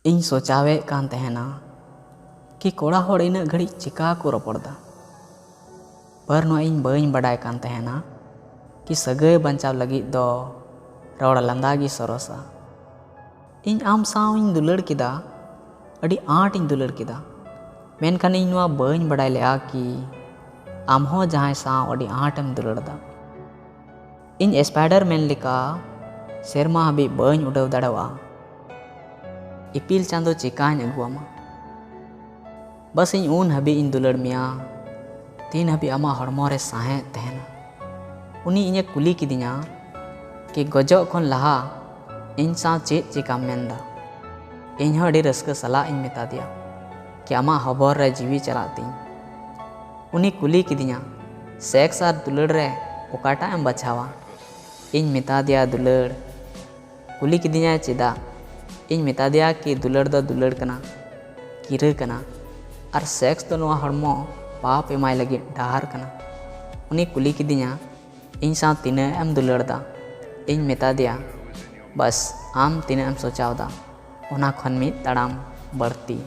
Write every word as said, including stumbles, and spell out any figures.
ᱤᱧ ᱥᱚᱪᱟᱣᱮᱫ ᱠᱟᱱ ᱛᱟᱦᱮᱱᱟ ᱠᱤ ᱠᱚᱲᱟ ᱦᱚᱲ ᱤᱱᱟᱹᱜ ᱜᱷᱟᱹᱲᱤᱡ ᱪᱮᱠᱟ ᱠᱚ ᱨᱚᱯᱚᱲ ᱫᱟ᱾ ᱯᱟᱨ ᱱᱚᱣᱟ ᱤᱧ ᱵᱟᱹᱧ ᱵᱟᱰᱟᱭ ᱠᱟᱱ ᱛᱟᱦᱮᱱᱟ ᱠᱤ ᱥᱟᱹᱜᱟᱹᱭ ᱵᱟᱧᱪᱟᱣ ᱞᱟᱹᱜᱤᱫ ᱫᱚ ᱨᱚᱲ ᱞᱟᱸᱫᱟ ᱜᱮ ᱥᱚᱨᱚᱥᱟ᱾ ᱤᱧ ᱟᱢ ᱥᱟᱶ ᱤᱧ ᱫᱩᱞᱟᱹᱲ ᱠᱮᱫᱟ, ᱟᱹᱰᱤ ᱟᱸᱴ ᱤᱧ ᱫᱩᱞᱟᱹᱲ ᱠᱮᱫᱟ, ᱢᱮᱱᱠᱷᱟᱱ ᱤᱧ ᱱᱚᱣᱟ ᱵᱟᱹᱧ ᱵᱟᱰᱟᱭ ᱞᱮᱫᱼᱟ ᱠᱤ ᱟᱢ ᱦᱚᱸ ᱡᱟᱦᱟᱸᱭ ᱥᱟᱶ ᱟᱹᱰᱤ ᱟᱸᱴ ᱮᱢ ᱫᱩᱞᱟᱹᱲ ᱫᱟ᱾ ᱤᱧ ᱥᱯᱟᱭᱰᱟᱨ ᱢᱮᱱ ᱞᱮᱠᱟ ᱥᱮᱨᱢᱟ ᱦᱟᱹᱵᱤᱡ ᱵᱟᱹᱧ ᱩᱰᱟᱹᱣ ᱫᱟᱲᱮᱣᱟᱜᱼᱟ᱾ ᱤᱯᱤᱞ ᱪᱟᱸᱫᱚ ᱪᱮᱠᱟᱧ ᱟᱹᱜᱩᱣᱟᱢᱟ? ᱵᱟᱥ ᱤᱧ ᱩᱱ ᱦᱟᱹᱵᱤᱡ ᱤᱧ ᱫᱩᱞᱟᱹᱲ ᱢᱮᱭᱟ, ᱛᱤᱱ ᱦᱟᱹᱵᱤᱡ ᱟᱢᱟᱜ ᱦᱚᱲᱢᱚ ᱨᱮ ᱥᱟᱦᱮᱫ ᱛᱟᱦᱮᱱᱟ᱾ ᱩᱱᱤ ᱤᱧᱮ ᱠᱩᱞᱤ ᱠᱤᱫᱤᱧᱟ ᱠᱤ ᱜᱚᱡᱚᱜ ᱠᱷᱚᱱ ᱞᱟᱦᱟ ᱤᱧ ᱥᱟᱶ ᱪᱮᱫ ᱪᱮᱠᱟᱢ ᱢᱮᱱᱫᱟ? ᱤᱧ ᱦᱚᱸ ᱟᱹᱰᱤ ᱨᱟᱹᱥᱠᱟᱹ ᱥᱟᱞᱟᱜ ᱤᱧ ᱢᱮᱛᱟ ᱫᱮᱭᱟ ᱠᱤ ᱟᱢᱟᱜ ᱦᱚᱵᱚᱨ ᱨᱮ ᱡᱤᱣᱤ ᱪᱟᱞᱟᱜ ᱛᱤᱧ᱾ ᱩᱱᱤ ᱠᱩᱞᱤ ᱠᱤᱫᱤᱧᱟ, ᱥᱮᱠᱥ ᱟᱨ ᱫᱩᱞᱟᱹᱲ ᱨᱮ ᱚᱠᱟᱴᱟᱜ ᱮᱢ ᱵᱟᱪᱷᱟᱣᱟ? ᱤᱧ ᱢᱮᱛᱟ ᱫᱮᱭᱟ ᱫᱩᱞᱟᱹᱲ᱾ ᱠᱩᱞᱤ ᱠᱤᱫᱤᱧᱟᱭ ᱪᱮᱫᱟᱜ? ᱤᱧ ᱢᱮᱛᱟ ᱫᱮᱭᱟ ᱠᱤ ᱫᱩᱞᱟᱹᱲ ᱫᱚ ᱫᱩᱞᱟᱹᱲ ᱠᱟᱱᱟ, ᱠᱤᱨᱟᱹ ᱠᱟᱱᱟ, ᱟᱨ ᱥᱮᱠᱥ ᱫᱚ ᱱᱚᱣᱟ ᱦᱚᱲᱢᱚ ᱯᱟᱯ ᱮᱢᱟᱭ ᱞᱟᱹᱜᱤᱫ ᱰᱟᱦᱟᱨ ᱠᱟᱱᱟ᱾ ᱩᱱᱤ ᱠᱩᱞᱤ ᱠᱤᱫᱤᱧᱟ, ᱤᱧ ᱥᱟᱶ ᱛᱤᱱᱟᱹᱜ ᱮᱢ ᱫᱩᱞᱟᱹᱲ ᱫᱟ? ᱤᱧ ᱢᱮᱛᱟ ᱫᱮᱭᱟ, ᱵᱟᱥ ᱟᱢ ᱛᱤᱱᱟᱹᱜ ᱮᱢ ᱥᱚᱪᱟᱣ ᱫᱟ, ᱚᱱᱟ ᱠᱷᱚᱱ ᱢᱤᱫ ᱛᱟᱲᱟᱢ ᱵᱟᱹᱲᱛᱤ᱾